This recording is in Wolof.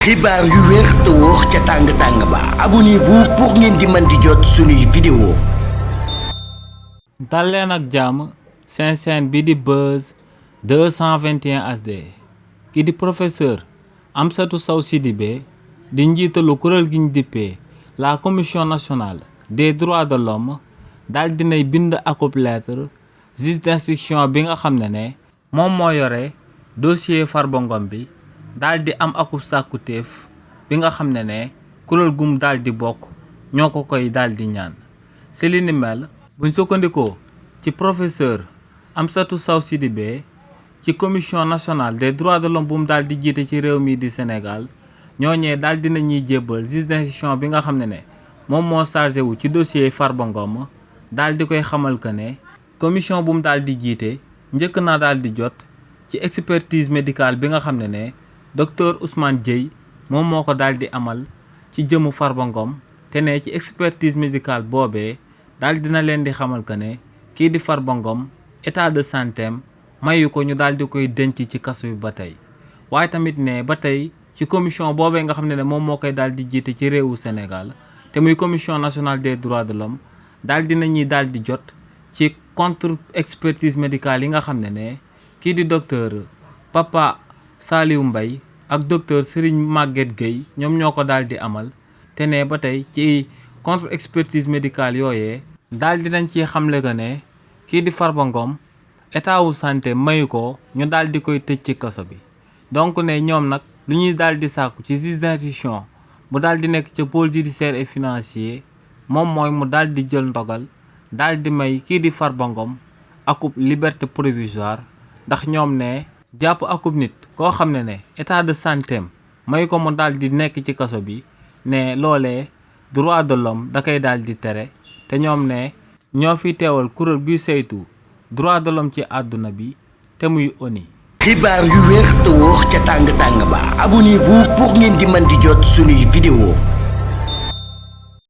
xibaar yu wér te wóor ca tàng-tàng ba abonnez-vous pour ngeen di mën di jot suñuy vidéo. dal leen ak jàmm seen chaîne bi di Buzz 221 HD ki di professeur Amsatou Sow Sidibé di njiitalu kuréel gi ñu dippee la commission nationale des droits de l'homme daal dinay bind akub lettre juge d'instruction bi nga xam ne moom moo yore dossier Farba Ngom bi daal di am akub sàkkuteef bi nga xam ne kuréel gum daal di bokk ñoo ko koy daal di ñaan si li ni mel buñ sukkandikoo ci professeur Amsatou Sow Sidibé ci commission nationale des droits de l'homme bu mu daal di jiite ci réew mi di Sénégal ñooñee daal dina ñuy jébbal juge d'instruction bi nga xam ne moom moo chargé wu ci dossier Farba Ngom daal di koy xamal que ne commission bu mu daal di jiite njëkk naa daal di jot ci expertise médicale bi nga xam ne docteur Ousmane Dieye moom moo ko daal di amal ci jëmu Farba Ngom te ne ci expertise médicale boobee daal dina leen di xamal que ne kii di Farba Ngom état de santé am mayu ko ñu daal di koy denc ci kaso bi ba tey waaye tamit ne ba tey ci commission boobee nga xam ne moom moo koy daal di jiite ci réewu Sénégal te muy commission nationale des droits de l'homme daal dina ñuy daal di jot ci contre expertise médicale yi nga xam ne kii di docteur Papa Saliou Mbaye ak docteur Serigne Maguette Gueye ñoom ñoo ko daal di amal te ne ba tey ci contre expertise médicale yooyee daal dinañ ci xamle que ne kii di Farba Ngom état wu santé mayu ko ñu daal di koy tëj ci kaso bi donc ne ñoom nag lu ñuy daal di sàkku ci juge d'instruction mu daal di nekk ca pôle judiciaire et financier moom mooy mu daal di jël ndogal daal di may kii di Farba Ngom akub liberté provisoire ndax ñoom ne jàpp akub nit koo xam ne état de santé am may ko mu daal di nekk ci kaso bi ne loolee droit de l'homme da koy daal di tere te ñoom ne ñoo fi teewal kuréel guy saytu droit de l'homme ci àdduna bi te muy ONU. xibaar yu wér te wóor ca tàng-tàng ba abonnez-vous pour ngeen di mën di jot suñuy vidéo.